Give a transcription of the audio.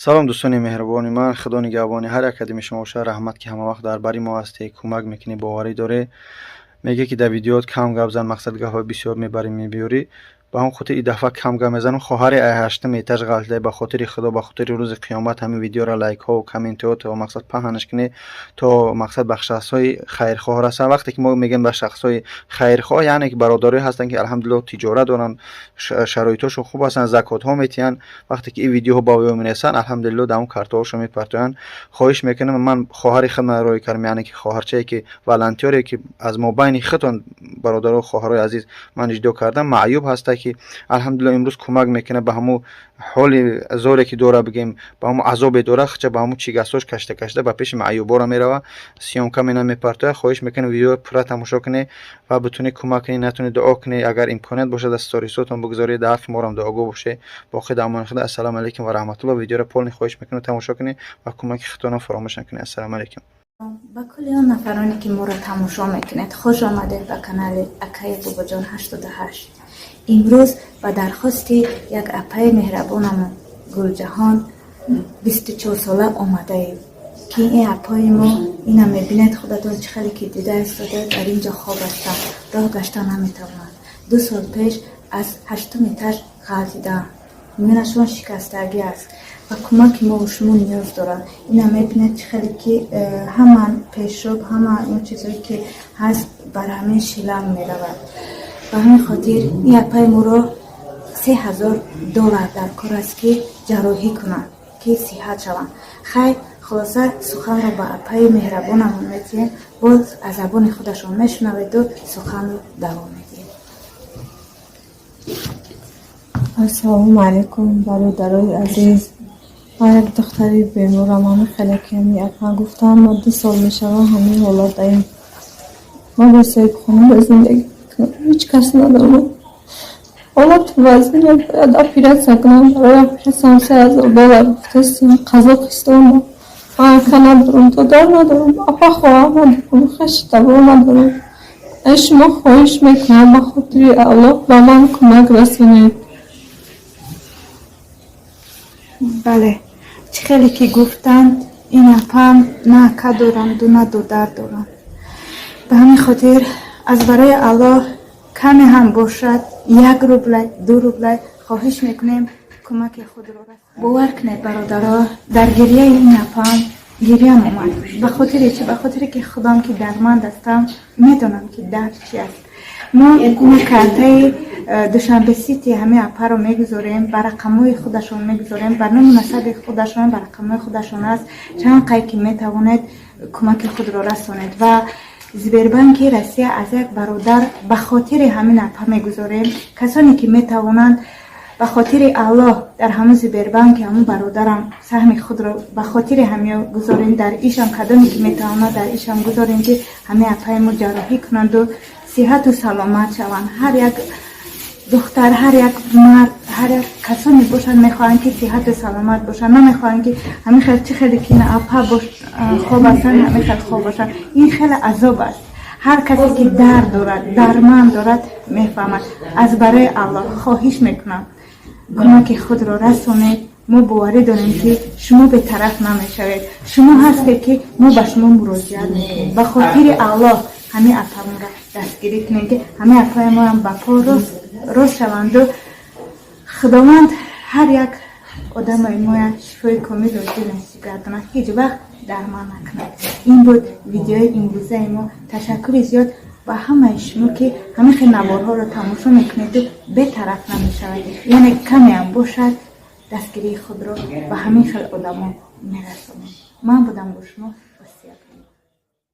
Салом, дӯстони меҳрубони ман, Худо нигаҳбони ҳар як кадоми шумо бошад. Раҳмат, ки ҳамавақт дар бари мо ҳастед, кӯмак мекунӣ, боварӣ доред. Мегӯе, ки дар видеоот кам гап зан, мақсад гапҳои бисёр мебарӣ, мебиёрӣ. Ба ҳамон хотир и дафъа кам гап мезанам. Хоҳари ай ҳаштум этаж ғалтида, ба хотири Худо, ба хотири рӯзи қиёмат ҳамин видеоро лайкҳо, комментҳо то мақсад паҳнаш кунед, то мақсад ба шахсҳои хайрхоҳ расанд. Вақте ки мо мегӯем ба шахсҳои хайрхоҳ, яъне ки бародарое ҳастанд, ки алҳамдулилло тиҷорат доранд, шароитҳошон хуб ҳастанд, закотҳо метиҳанд. Вақте ки ин видеоҳо ба ё мерасанд, алҳамдулилло дар он картаҳошон мепартоянд. Хоҳиш мекунам, ман хоҳари худро роҳӣ кардам, яъне ки хоҳарчае ки волонтёре, ки аз мобайни худтон, бародаро, хоҳарои азиз, ман иҷдо кардам, маъюб ҳаста, ки алҳамдулилло имрӯз кӯмак мекунад ба ҳамун ҳоли зоре, ки дора, бигем, ба ҳамун азобе дора, хча ба ҳамун чигастҳош кашта кашта ба пеши маъюбора мерава, съёмка мена мепартояд. Хоҳиш мекунем, видеоро пурра тамошо кунед ва битунед кӯмак кунед, натунед, дуо кунед. Агар имконият бошад, аз сторисотон бигузоред, дар ҳаққи морам дуогӯ бошед. Боқӣ дар амони Худо. Ассалому алайкум ва раҳматулло. Видеоро полный хоҳиш мекунем, тамошо кунед ва кӯмаки худтонро фаромӯш накунед. Ассалому алайкум. Ба кулли он нафароне, ки моро тамошо мекунед, хуш омадед ба канали акаи Бобоҷон 88. Имрӯз ба дархости як апаи меҳрабонамон Гулҷаҳон, 24 сола, омадаем, ки ин апои мо, ина мебинед худатон, чӣ хеле ки дида истода, дар ин ҷо хоб ҳастанд, роҳ гашта наметавонанд. 2 сол пеш аз ҳаштум этаж ғалтидаанд, миёнашон шикастагӣ аст ва кӯмаки мову шумо ниёз доранд. Ина мебинед, чӣ хеле ки ҳама пешоб, ҳама он чизое ки ҳаст, бар ҳамин шланг меравад. Ба ҳамин хотир ин апаи моро 3000 доллар дар кор аст, ки ҷарроҳӣ кунанд, ки сиҳат шаванд. Хай, хулоса, суханро ба апаи меҳрабонамон медиҳем, боз аз забони худашон мешунаведу суханро давом медиҳем. Ассалому алайкум, бародарои азиз. Ман як духтари беморам. Ҳамин хеле ки ҳами апа гуфтам, ма 2 сол мешавам ҳамин ҳолатдаем. Ма бо соҳибхона зиндагӣ мекунам, ҳеҷ кас надорам. Ҳолати вазнина, бояд оператсия кунам. Барои оператсиям 3000 доллар гуфтастем Қазоқистон. Ман ака надорам, додар надорам, апа, хоҳар надорам, хеши табор надорам. Аз шумо хоҳиш мекунам, ба хотири Аллоҳ ба ман кӯмак расонед. Бале, чӣ хеле ки гуфтанд, ин апам на ака доранду, на додар доранд. Ба ҳамин хотир аз барои Аллоҳ каме ҳам бошад, 1 рублай, 2 рублай, хоҳиш мекунем, кӯмаки худро. Бовар кунед, бародаро, дар гирияи ин апам гирьям омад. Ба хотири чӣ? Ба хотире ки худам ки дарманд ҳастам, медонам, ки дард чи аст. Мо ина картаи Душанбе Сити ҳамин апаро мегузорем, ба рақамҳои худашон мегузорем, ба ному насаби худашон, ба рақамҳои худашон аст. Чанд қай ки метавонед, кӯмаки худро расонед. Ва Сбербанки Россия аз як бародар ба хотири ҳамин апа мегузорем. Касоне ки метавонанд, ба хотири Аллоҳ дар ҳамун Сбербанки ҳамун бародарам саҳми худро ба хотири ҳамиё гузорем. Дар ишам кадоме ки метавонад, дар ишам гузорем, ки ҳамин апаи мо ҷарроҳӣ кунанду сиҳату саломат шаванд. Ҳар як духтар, ҳар як мард, ҳар як касоне бошанд, мехоҳанд, ки сиҳату саломат бошанд, намехоҳанд, ки ҳамин хел, чӣ хеле ки апа хоб ҳастанд, ҳамин хел хоб бошанд. Ин хеле азоб аст. Ҳар касе ки дард дорад, дарманд дорад, мефаҳмад. Аз барои Аллоҳ хоҳиш мекунам, кӯмаки худро расонед. Мо боварӣ дорем, ки шумо бетараф намешавед. Шумо ҳастед, ки мо ба шумо муроҷиат мекунем. Ба хотири Аллоҳ ҳамин апамонро дастгирӣ кунем, ки ҳамин апаи моам ба по рост шаванду Худованд ҳар як одамои моя шифои комилро дил насиб гардонад, ҳеҷ вақт дарман накунад. Ин буд видеои имрӯзаи мо. Ташаккури зиёд ба ҳамаи шумо, ки ҳамин хел наворҳоро тамошо мекунеду бетараф намешавед, яъне камеам бошад, дастгирии худро ба ҳамин хел одамон мерасонед. Ман будам бо шумо Осия.